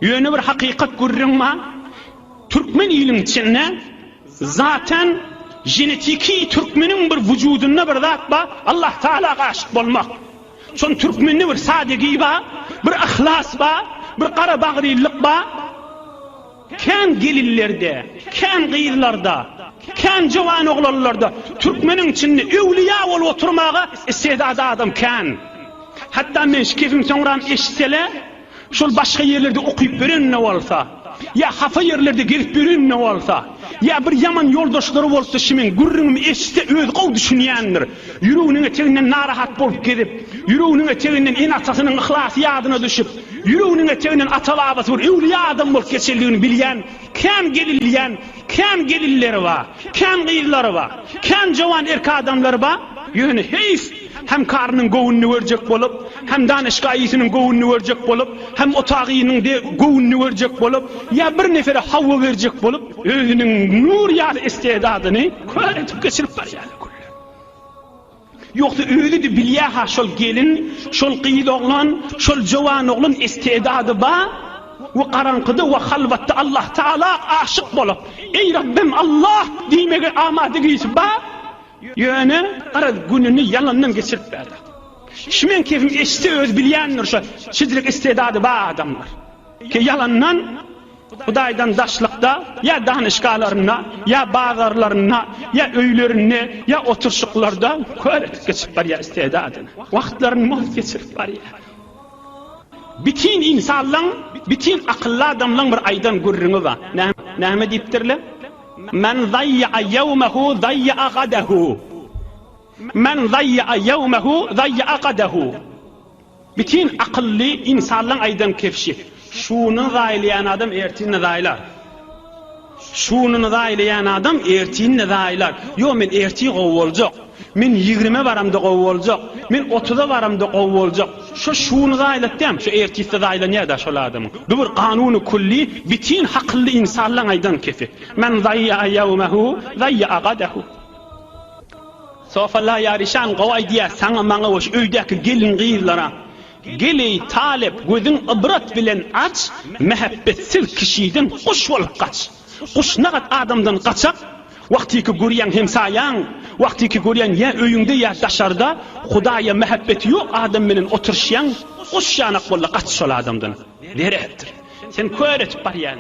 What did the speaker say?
Ýöne bir hakykat gürrüň bar, türkmen iliň içinde zaten genetiki türkmeniň bir wujudynda bir zat bar, Allah Taala aşyk bolmak. Şon türkmende bir sadegi bar, bir yhlas bar, bir gara bagrylyk bar. Kän gelinlerde, kän gyzlarda, kän jowan oglanlarda türkmeniň içinde öwlüýä bolup oturmaga istedady adam kän. Hatda men şu kepim soňram eşitsele, Şol başga ýerlerde okyp ýören-de bolsa, ýa hapa ýerlerde gezip ýören-de bolsa, ýa bir ýaman ýoldaşlary bolsa şu meň gürrüňimi eşitse özi gowy düşünýändir. Ýüreginiň eteginden narahat bolup gezip, ýüreginiň eteginden ene-atasynyň yhlasy ýadyna düşüp, ýüreginiň eteginden ata-babasy bir öwlüýä adam bolup geçenligini bilýän kän gelinlýän kän gelinleri bar, kän gyzlary bar, kän jowan erk adamlary bar, ýöne heýf, hem karynyň göwnüni görjek bolup, hem danyşgaýysynyň göwnüni görjek bolup, hem otagynyň de göwnüni görjek bolup, ýa bir nefere hawa berjek bolup, özüniň nur ýaly istedadyny kör edip geçirip barýarlar güller. Ýogsa özi-de bilýär-ha şol gelin, şol gyz oglan, şol jowan oglan istedady bar we garaňkyda we halwatda Allah Taala aşyk bolup, Eý Rabbim Allah diýmege amadegisi bar, ýöne garaz gününi ýalandan geçirip berdi. Şu meň kepim eşitse özi bilýändir şo şidirik istedady bar adamlar. Ki ýalandan Hudaýdan daşlykda, ýa danyşgalarynda, ýa bazarlarynda, ýa öýlerinde, ýa oturyşyklarda kör edip geçirip barýar istedadyny. Wagtlaryny mugt geçirip barýar. Bitin ynsanlaň, bitin akylly adamlaň bir aýdan gürrüňi bar. Näme diýipdirler? Men zaýýa ýewmehu zaýýa gadahu. Men zaýýa ýewmehu zaýýa gadahu. Bitin akylly ynsanlaň aýdan kebşi. Şuny zaýlaýan adam ertir-de zaýlar. Şunyny zaýlaýan adam ertir-de zaýlar. Ýok, men ertir gowy boljak. Men ýigrimä baramda gowy boljak. Men otuza baramda gowy boljak. Şo şuny zaýlatýam, şo ertirde zaýlanýar-da şol adamyň. Bu bir kanuny külli, bitin hakylly ynsanlaň aýdan kefi. Men zaýýa ýewmehu, zaýýa gadahu. Sofa Laýarişan gowy aýdýar saňa maňa we şu öýdäki gelin gyzlara Gel eý talyp gözüň ybrat bilen aç mähepbetsiz kişiden guş bolup gaç guş nagat adamdan gaçak wagtyky görýäň hemsaýaň wagtyky görýäň ýa öýüňde ýa daşarda Hudaýa mähebbeti ýok adam bilen oturyşýaň guş ýanak bolda gaç şol adamdan zeretdir sen kör etip barýaň.